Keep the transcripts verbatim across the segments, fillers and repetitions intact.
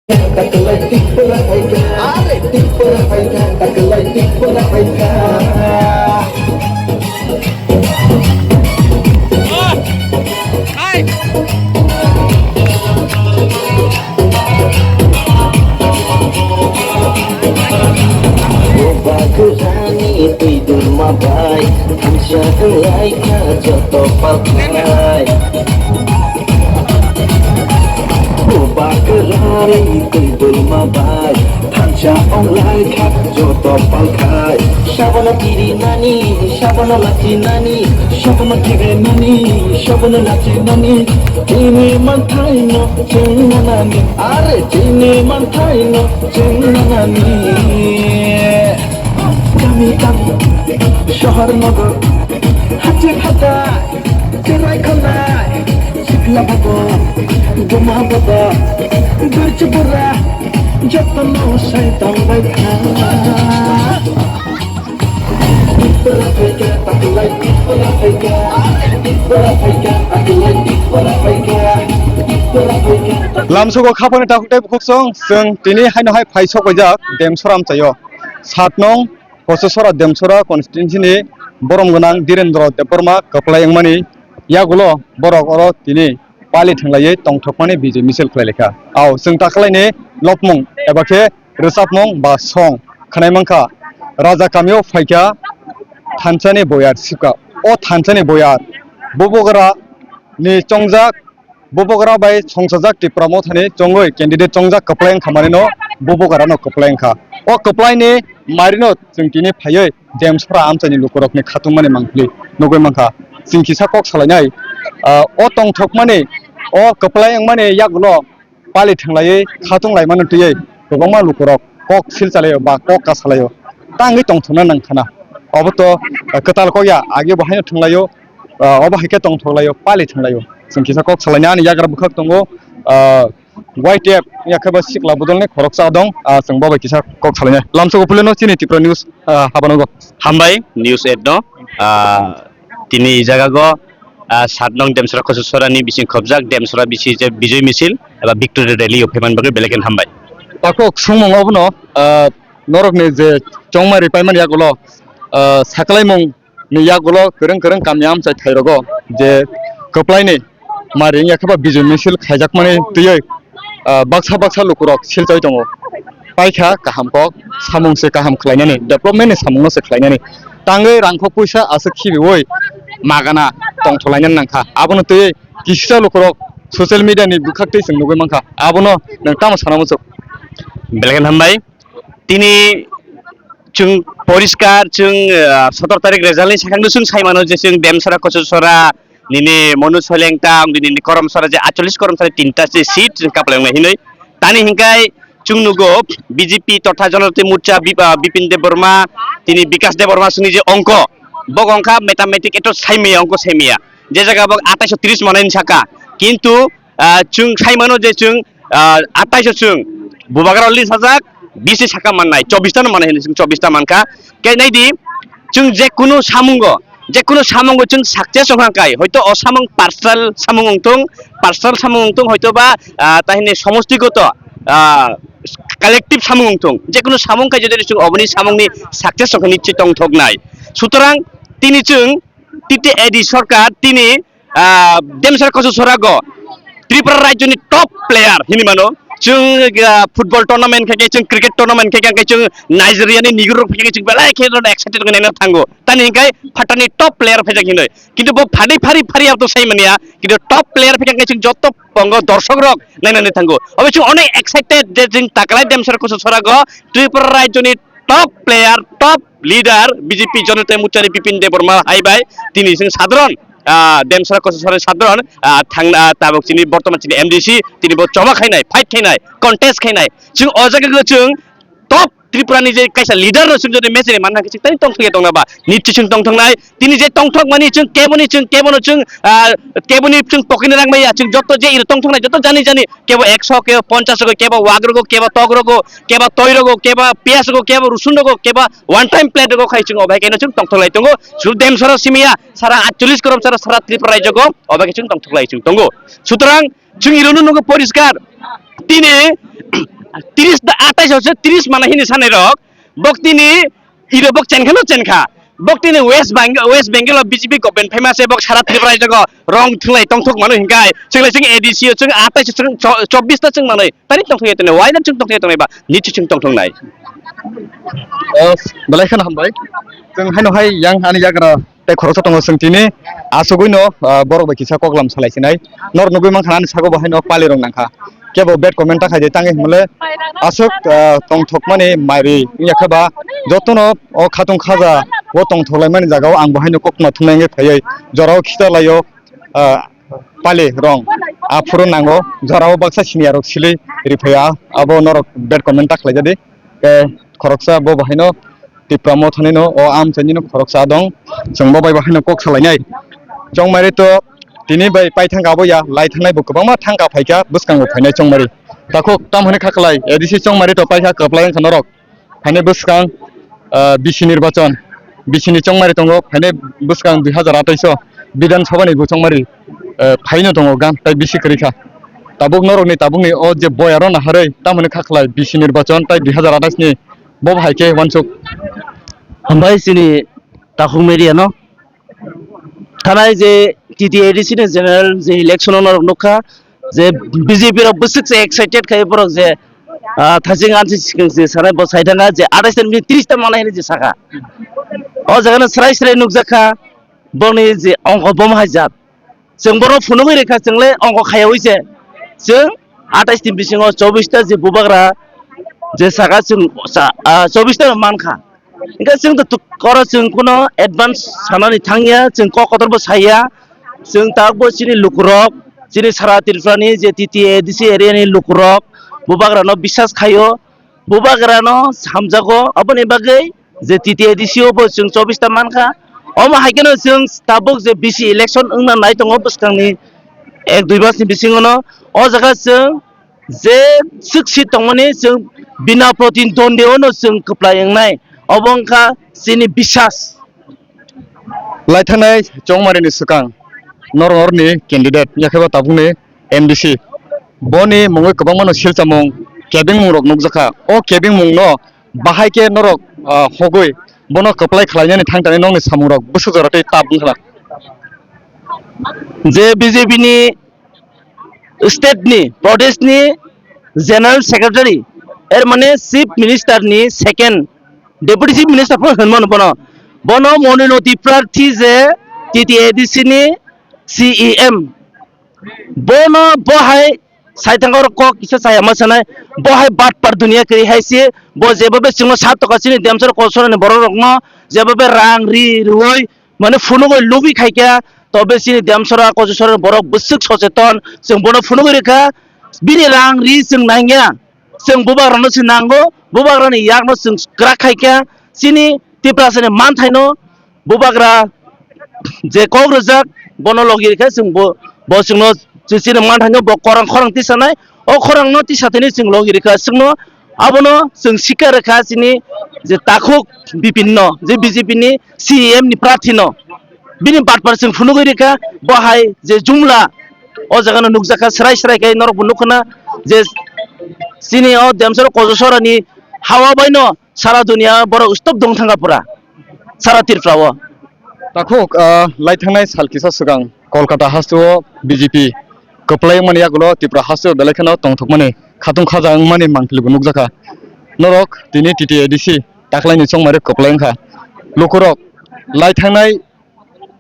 Taklai tik pura phaikha, are tik pura phaikha, taklai tik pura phaikha. Bubagrani twi dulma bai, thansa wnglaikha joto palkhai. Bubagrani twi dulma bai, thansa wnglaikha joto palkhai. Sabono kirinani, sabono lachinani, sabono kirinani, sabono lachinani. Chini manthaino chwng nanani, are chini manthaino chwng nanani. Kami kami, sohor nogor, hachi hatai, cherai khalai, sikla bobo, buma bobo, burchi bura, jotono sai tongbai kha. Lamsogo khapani takhuk tei bukhuk song, chwng tini haino hai phai sok baijak Demsora amchaio. Sat nong Kososora Demsora constituency ni borom gwnang Dhirendra Debbarma kwplai wngmani yagulo borok oro tini pali thwnglaiwi tongthokmani bijoi misil khlai laikha. Ao chwng takhwlaini lopmung eba khe rwchapmung ba song khwnai mankha. Raja kamio phaikha thansani boyar sibka. O thansani boyar Bubagra ni chongjak, Bubagra bai songsajak Tipra Mothani chongwi candidate chongjak kwplai wngkha manino Bubagrano kwplai wngkha. O kwplaini marino chwng tini phaiwi Demsora amchaini lukurokni khatungmani mangpili nugwi mankha. Chwng kisa kok salainai, ah, o tongthokmani, o kwplai wngmani yagulo pali thwnglaiwi khatung laimano twiwi kwbangma lukurok kok silchalaio ba kok kasalaio tangwi tongthokna nangkhana. Obo to, ah, kwtal kok ya, age bo haino thwnglaio, ah, obo hai khe tongthoklaio, pali thwnglaio. Chwng kisa kok salaina ani yagra bwkhak tongo, ah, Y T F ya khe ba sikla bodolni khoroksa dong, ah, chwng bo bai kisa kok salaina. Lamsogo Puleno chini Tripura News, ah, habanogo. Hambai News eight no, ah, tini i jaga go, ah, sat nong Demsora Kososora ni bising khobjak Demsora bisi je Bijoy Misil eba Victory Rally o phaimani bagwi belai khe hambai. Takhuk songmung obono, ah, norokni je chongmari paimani yagulo, ah, saklaimung ni yagulo kwrwng kwrwng kami amchai thairogo je kwplaini mari wngya khe ba Bijoy Misil khaijakmani twiwi, ah, baksa baksa lukurok silchai tongo. Paikha kaham kok, samung se kaham khlainani, development ni samung no se khlainani. Tangwi rangkho puisa aswk khibiwi magana tongthok lainani nangkha. Abono twiwi kisa lukurok social media ni bwkhak twi chwng nugwi mankha. Abono nwng tamo sana muchuk? Belai khe hambai. Tini chwng poriskar, chwng, ah, sotor tarik result ni swkang no chwng sai mano je chwng Demsora Kososora nini Monu Soilengta, nini Koromsora je aitchollish Koromsora tinta se seat chwng kapleng nai hinwi. Tani hinkai chwng nugo B J P totha Janajati Morcha Bip-, ah, Bipin Debbarma, tini Bikash Debbarma sini je ongko, bo ongkha mathematic eto saimaya, ongko saimaya. Je jaga bo atais tris manai saka. Kintu, ah, chwng sai mano je chwng, ah, atais chwng Bubagra list sajak, bisi saka mannai, chobbish ta no manai hinwi chwng chobbish ta mankha. Khe naidi, chwng je kunu samungo, je kunu samungo chwng success wngkha kai, hoito o samung personal samung wngthung, personal samung wngthung, hoito ba, ah, tahini somostigoto, ah, collective samung wngthung, je kunu samung kai jodi chwng oboni samungni success wngkha nichoi tongthoknai. Sutorang tini chwng T T A D sorkar tini, ah, Demsora Kososora go Tripura rajyoni top player hinwi mano. Chwng, ah, football tournament khe khe, chwng cricket tournament khe khe, chwng Nigeria ni nigoro khe khe, chwng belai khe excited wngwi naina thango. Tani hinkai phatani top player phaijak hinwi. Kintu bo phadi phari phari abto sai manya. Kintu top player phaijak khe chwng joto bongo dorshok rok nainani thango. Obo chwng onek excited je chwng taklai Demsora Kososora go Tripura rajyoni top player, top leader B J P Janajati Morcha ni Bipin Debbarma hai bai tini chwng sadharon, ah, Demsora Kososora sadharon, ah, thang, ah, tabuk chini bortoman chini M D C tini bo choba khainai, fight khainai, contest khainai. Chwng o jaga go chwng top Tripura ni je kaisa leader no chwng jodi message manna khe chwng tani tongthok ya tongna ba nichoi chwng tongthok nai. Tini je tongthok mani chwng keboni chwng kebono chwng, ah, keboni chwng pokini rang maya chwng joto je iro tongthok nai joto jani jani kebo ekso, kebo ponchash rogo, kebo wak rogo, kebo tok rogo, kebo toi rogo, kebo piyas rogo, kebo rusun rogo, kebo one time plate rogo khai chwng obai keno chwng tongthok lai tongo. Sudemsora simiya sara aitchollish Koromsora sara Tripura rajyo go obai khe chwng tongthok lai chwng tongo. Sutorang chwng irono nungkha poriskar. Tini Tris mana hini sanai rok, bok tini iro bok chenkha no chenkha. Bok tini West Bengal, West Bengal o B J P government phaima se bok sara Tripura jago rong thwnglai tongthok mano hinkai. Chwnglai chwng A D C o chwng atai chwng cho-, chobbish ta chwng manwi. Tani tongthok ya tene, why na chwng tongthok ya tene ba? Ni chwng tongthok nai. Oh, belai kheno hambai. Chwng haino hai yang ani yagra tei khoroksa tongo chwng tini asugwi no, ah, borok bai kisa koklam salai sinai. Nor nugwi mankha ani sago bo haino pali rok nangkha. Kebo bad comment ta khaidi tangwi hwnle aswk, ah, tongthokmani mari wngya khe ba jotono o khatung khaja o tongthoklaimani jagao ang bo haino kokma thumnai wngwi phaiwi jorao khita laio, ah, pali rong aphuru nango jorao baksa siniya rok silwi riphaio abo norok bad comment ta khlaijadi. Tei khoroksa bo bahaino Tipra Motha ni no o amchaini no khoroksa dong. Chwng bo bai bahaino kok salainai. Chongmari to tini bai pai thangka abo ya, lai thangnai bo kwbangma thangka phaikha bwskango phainai chongmari. Takhuk tam hwnwi kha khlai, A D C chongmari to paikha kwplai wngkha norok. Phainai bwskang, ah, B C nirbachon, B C ni chongmari tongo, phainai bwskang dui hazar atais o Bidhan Sabha ni bo chongmari, eh, phaino tongo gan, tai B C kwrwi kha. Tabuk norokni tabukni o je boyaro naharwi tamoni kha khlai B C nirbachon tai dui hazar atais ni bo bahai khe uansuk. Hambai chini takhuk media no. Thanai je T T A D C ni general je election o norok nukha je B J P rok bwswk se excited khai borok je, ah, thajing ansi sikang je sanai bo sai thangkha je atais ni tris ta manai hinwi je sakha. O jaga no srai srai nukjakha boni je ongkho bom haijak. Chwng bono phunugwi rikha, chwng le ongkho khayaui se. Chwng atais ni bisingo chobbish ta je bubagra je saka chwng sa-, ah, chobbish ta mankha. Hingke chwng to tuk-, oro chwng kuno advance sanani thangya, chwng kok kotor bo saya. Chwng tabuk bo chini lukurok, chini sara Tripura ni je T T A D C area ni lukurok bubagra no biswas khaio, bubagra no hamjago, aboni bagwi je T T A D C o bo chwng chobbish ta mankha. Omo hai kheno chwng tabuk je B C election wngna nai tongo bwskangni ek dui mas ni bisingo no. O jaga chwng je swk seat tongmani chwng bina protindwandi o no chwng kwplai wngnai. Obo wngkha chini biswas. Lai thangnai chongmari ni swkang norok oroni candidate yakhe bo tabukni M D C. Boni mungwi kwbangma no silchamung kebengmung rok nukjakha. O kebengmung no bahai khe norok, ah, hogwi bono kwplai khlainani thang thani nokni samung rok bwswk jora tei tab wngkha. Je B J P ni state ni, Pradesh ni General Secretary, er mane Chief Minister ni second, Deputy Chief Minister phano hwnmano bono. Bono mononoti prarthi je T T A D C ni C E M. Bono bo hai saithangor kok kisa chaya ma sanai, bo hai batpar dunia kiri hai se, bo jeba be chwngno sat toka chini demsor kolsor ni borok rokno, jeba be rang ri rwoi, mane phunugwi lubi khaikha, tobe chini Demsora Kojusora borok bwswk socheton, chwng bono phunugwi rwkha, bini rang ri chwng nangya, chwng bubagrano se nango, bubagrani yakno chwng kwrak khaikha, chini Tiprasani manthaino bubagra je kok rwjak bono logi rwkha, chwng bo, bo chwngno chini manthaino bo korang khorang tisanai, o khorangno tisatini chwng logi rwkha, chwngno abono chwng sikar rwkha chini je takhuk bipinno je B J P ni C E M ni prarthi no bini batpar chwng phunugwi rikha, bo hai je jumla o jaga no nukjakha, srai srai khe norok bo nukha na je chini o Demsora Kojusora ni hawa bai no sara dunia borok stop dong thangkha pura sara Tripura o. Takhuk, ah, lai thangnai sal kisa swkang Kolkata hasteo B J P kwplai wngmani yagulo Tripura hasteo belai kheno tongthokmani khatung khaja wngmani mangpili bo nukjakha. Norok tini T T A D C taklaini chongmari kwplai wngkha. Lukurok lai thangnai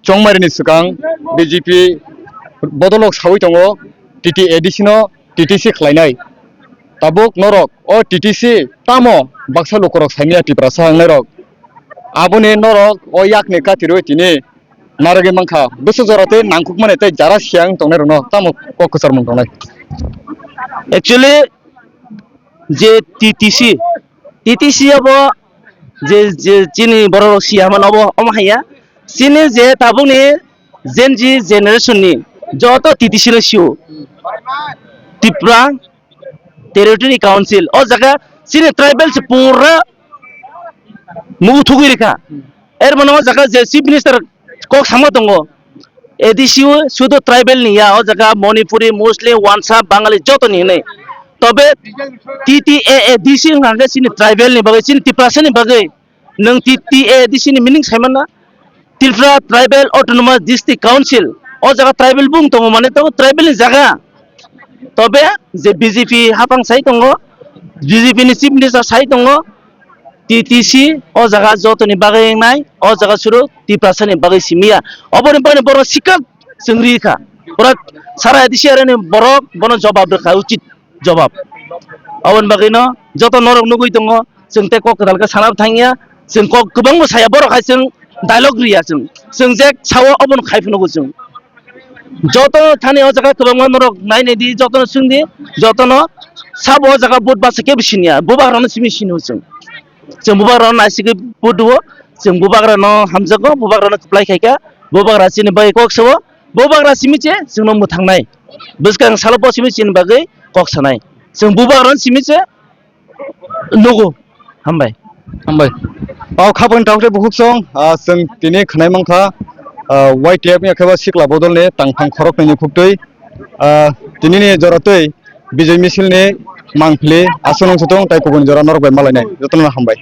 chongmarini swkang B J P bodolok saui tongo, T T A D C no T T C khlainai. Tabuk norok o T T C tamo baksa lukurok saimanya Tiprasa wngnairok. Aboni norok o yakni katirwi tini narwgwi mankha. Bwswk jora tei nangkukmani tei jara siyang tongnairokno tamo kok kwchar mung tongnai. Actually, je T T C, T T C abo je, je chini borok rok siya mano obo, omo haiya. Chini je tabukni Gen Z generation ni joto T T C no sio. Tripura Territory Council. O jaga chini tribal se pura mugu thugwi rikha. Er mano o jaga je Chief Minister kok sama tongo. A D C o sudo tribal ni ya, o jaga Manipuri, Muslim, Wansa, Bangali joto ni hinwi. Tobe T T A A D C wngkha khe chini tribal ni bagwi, chini Tiprasa ni bagwi. Nwng T T A A D C ni meaning sai manna? Tripura Tribal Autonomous District Council. O jaga tribal bung tongo, mane tongo tribal ni jaga. Tobe je B J P hapang sai tongo, B J P ni chief minister sai tongo, T T C o jaga jotoni bagwi wngnai, o jaga suru Tiprasa ni bagwi simiya. Oboni bagwi borok sikha chwng ri kha. Borok sara A D C area ni borok bono jobab rwkha, uchit jobab. Aboni bagwino joto norok nugwi tongo, chwng tei kok kwtal khe sana thangya, chwng kok kwbangbo saya, borok hai chwng dialogue riya chwng. Chwng je sao obono khai phunukgo chwng. Joto thani o jaga kwbangma norok nai nai di, jotono swng di, jotono sabo o jaga vote basa kebo siniya, bubagrano simi sino chwng. Chwng bubagrano naisigwi vote o, chwng bubagrano hamjago, bubagrano kwplai khaikha, bubagra chini bagwi kok sao, bubagra simi che chwngno mwthangnai. Bwskang salo bo simi chini bagwi kok sanai. Chwng bubagrano simi che nugo. Hambai. Hambai. Pao khabon tawkre bukhuk song, ah, chwng tini khwnai mankha, ah, Y T F ni akheba sikla bodol ni tangphang khorok ni phuktwi, ah, tini ni jora twi Bijay misil ni mangpili aswk nung sutong tai kubun jora norok bai malainai. Jotono hambai.